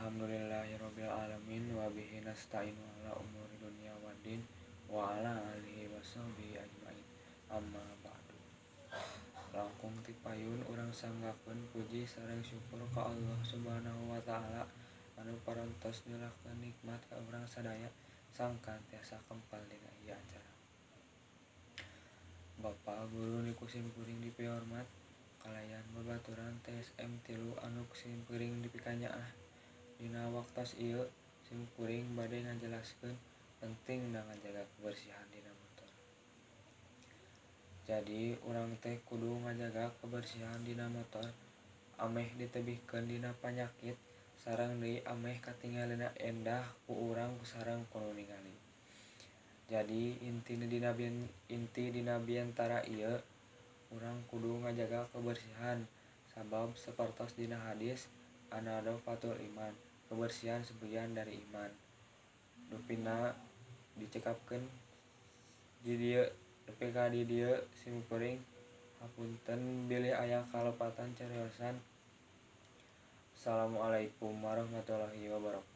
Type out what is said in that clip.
Alhamdulillahirabbil alamin wa bihi nasta'inu ala umuri dunya waddin wa ala alihi wasahbihi ajmain. Amma ba'du. Langkung ti payun urang sanggakeun puji sareng syukur ka Allah Subhanahu wa taala anu parantos nyulahkeun nikmat ka urang sadaya sangkan tiasa kempal dina ieu acara. Bapak guru nu ku simkuring dipihormat kalayan babaturan TSM 3 anu ku simkuring dipikanyaah. Dina waktos ieu simkuring bade ngajelaskeun pentingna ngajaga kebersihan dina motor. Jadi urang teh kudu ngajaga kebersihan dina motor ameh ditebihkeun dina panyakit sareng deui ameh katingalina endah ku urang sareng ku nu ningali. Jadi inti dina biantara ieu urang kudu ngajaga kebersihan sabab sapertos dina hadis an-nadhofatul iman, kebersihan sebagian dari iman. Dupina dicekapkeun di dieu nepi ka di dieu simkuring hapunten bilih aya kalepatan cariosan. Assalamualaikum warahmatullahi wabarakatuh.